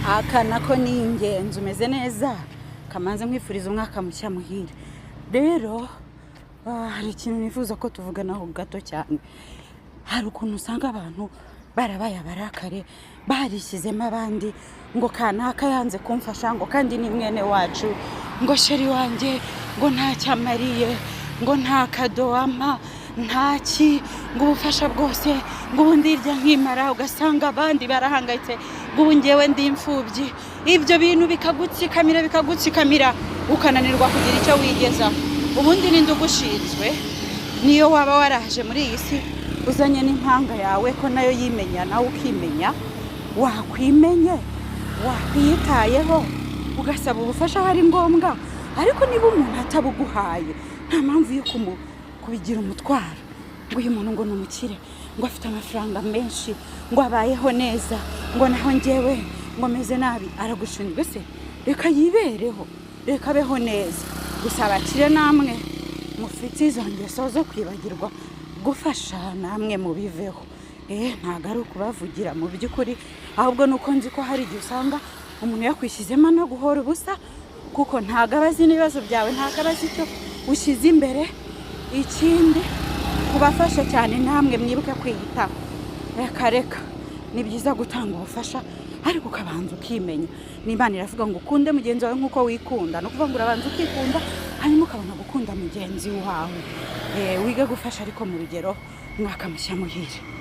Aka nako ni ingenzi. Umeze neza? Kamanze nkwifuriza umwaka mushya muhire. Rero hari ikintu nifuza ko tuvuganaho gato cyane. Hari ukuntu usanga abantu barabaye abarakare, barishyizemo abandi, ngo kanaka yanze kumfasha, ngo kandi ni mwene wacu, ngo chéri wanjye ngo ntacyo amariye, ngo nta kado ampa, ntaki, ngo ubufasha bwose, ngo ubu ndirya nkimara, ugasanga abandi barahangayitse, ngo ubu ngewe ndi imfubyi. Ibyo bintu bikagutsikamira, bikagutsikamira, ukananirwa kugira icyo wigezaho. Ubundi ninde ugushinzwe? Niyo waba waraje muri iyi si uzanye n'impanga yawe, ko nayo yimenya nawe ukimenya, wakwimenye, wakwiyitayeho, ugasaba ubufasha aho ari ngombwa. Ariko niba umuntu atabuguhaye, nta mpamvu yo kubigira umutwaro, ngo uyu muntu ngo ni umukire, ngo afite amafaranga menshi, ngo abayeho neza, ngo naho ngewe ngo meze nabi. Aragushinzwe se? Reka yibereho, reka abeho neza. Gusa abakire namwe mufite izo ngeso zo kwibagirwa gufasha, namwe mubiveho. Ntabwo ari ukubavugira mu by'ukuri, ahubwo ni uko nzi ko hari igihe usanga umuntu yakwishyizemo no guhora ubusa, kuko ntabwo aba azi n'ibibazo byawe, ntabwo aba azi icyo ushyize imbere. Ikindi, kubafasha cyane, namwe mwibuke kwiyitaho. Reka reka, ni byiza gutanga ubufasha, ariko ukabanza ukimenya. N'Imana iravuga ngo ukunde mugenzi wawe nk'uko wikunda. Ni ukuvuga ngo urabanza ukikunda, hanyuma ukabona gukunda mugenzi wawe. Wige gufasha, ariko mu rugero. Umwaka mushya muhire.